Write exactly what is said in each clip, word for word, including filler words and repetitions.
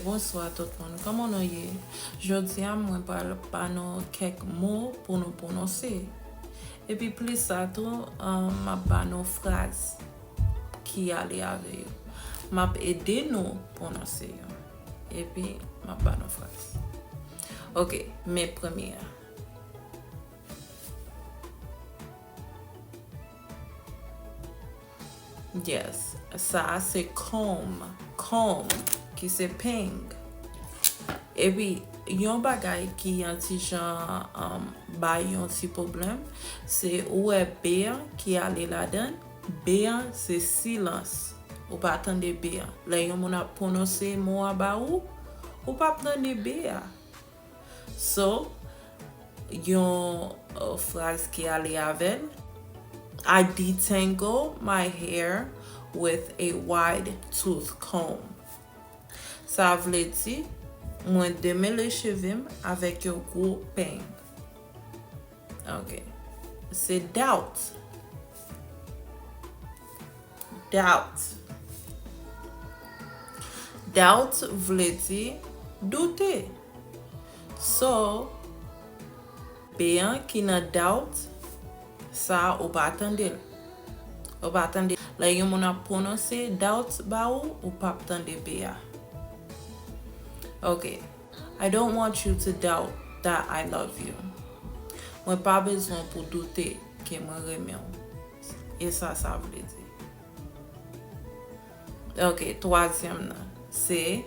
Bonswa tout moun, kòman nou ye? Jodi a, mwen pral ba nou kèk mo pou nou pwononse. Epi plis sa tou, um, m ap ba nou fraz ki ale avè yo. M ap ede nou pwononse yo. Epi, m ap ba nou fraz. Ok, men premye a. Yes, sa a se comb, comb, ki se peng. Epi, yon bagay ki yon ti jan, um, bay yon ti pwoblèm, se ou wè B a ki ale ladan, B a se silans. Ou pa tande B a. Lè yon moun ap pwononse mo a ba ou, ou p ap tande B a. So, yon, uh, fraz ki ale avè l, I detangle my hair with a wide tooth comb. Sa vle di, mwen demele cheve m avèk yon gwo peng. Ok. Se doubt. Doubt. Doubt vle di doute. So, B a ki nan doubt, sa ou pa tande l. Ou pa tande. Lè yon moun ap pwononse doubt ba ou, ou p ap tande B a. Ok. I don't want you to doubt that I love you. Mwen pa bezwen pou doute ke mwen renmen w. E sa, sa vle di. Ok, twazyèm nan, se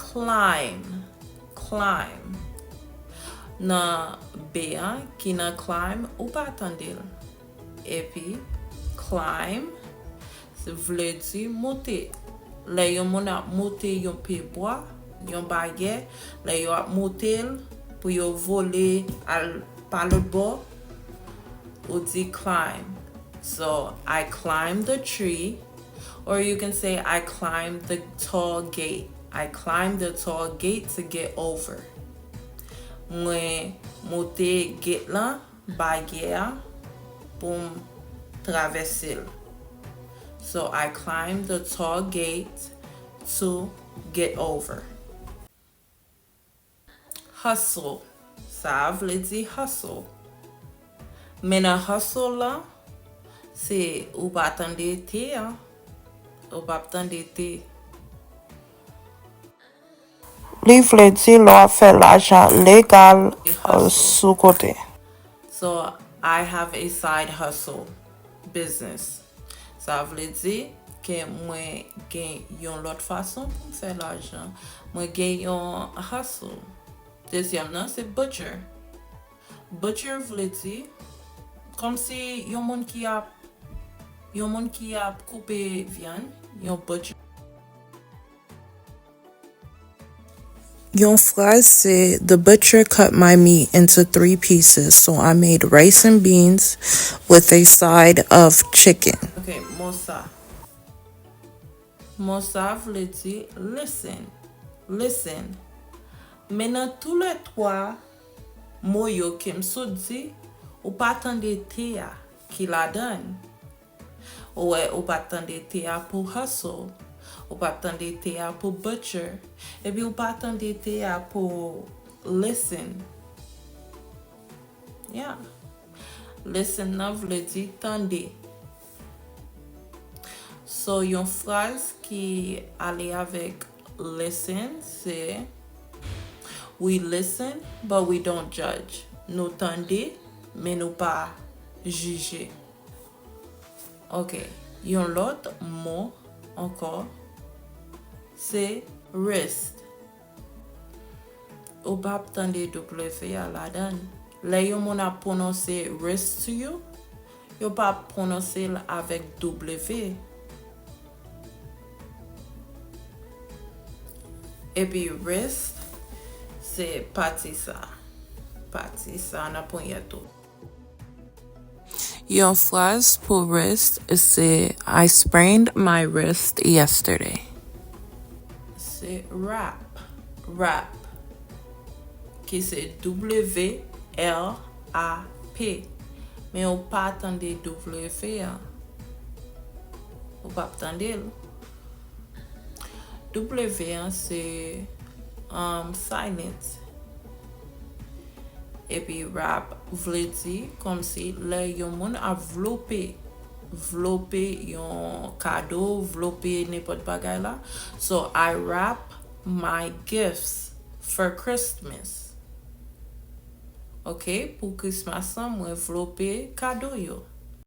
climb, climb. Nan B a ki nan climb, ou pa tande l. Epi, climb, se vle di moute. Lè yon moun ap moute yon pye bwa, yon bagè, lè yo ap moute l pou yo vole al pa lòt bò, ou di climb. So, I climb the tree, or you can say I climb the tall gate. I climb the tall gate to get over. Mwen moute gate lan, baryè a, pou m travèse l. So, I climb the tall gate to get over. Hustle. Sa a vle di hustle. Men nan hustle la, se ou pa tande T a. Ou p ap tande T. Li vle di lè w ap fè lajan legal, uh, sou kote. So, I have a side hustle business. Sa vle di ke mwen gen yon lòt fason pou m fè lajan. Mwen gen yon hustle. Dezyèm nan, se butcher. Butcher vle di kòmsi yon moun ki ap, yon moun ki ap koupe vyann, yon butcher. Yon fraz se, "The butcher cut my meat into three pieces, so I made rice and beans with a side of chicken." Ok, mo sa. Mo sa vle di listen. Listen. Men nan toulètwa mo yo ke m sot di, ou pa tande T a ki ladan l. Ou wè, ou pa t tande T a pou hustle. Ou pa t tande T a pou butcher. Epi ou pa tande T a pou listen. Yeah. Listen nan vle di tande. So, yon fraz ki ale avèk listen se, "We listen, but we don't judge." Nou tande, men nou pa jije. Ok, yon lòt mo ankò, se wrist. Ou p ap tande W a ladan l. Lè yon moun ap pwononse wrist to you, yo p ap pwononse l avèk W. Epi wrist, se pati sa. Pati sa nan ponyèt ou. Yon fraz pou wrist se, "I sprained my wrist yesterday." Se rap, rap, ki se W R A P. Men ou pa tande W a. Ou p ap tande l. W an se um, silence. Epi wrap vle di kòmsi lè yon moun ap vlope, vlope yon kado, vlope nenpòt bagay la. So I wrap my gifts for Christmas. Ok, pou Christmas lan, mwen vlope kado yo.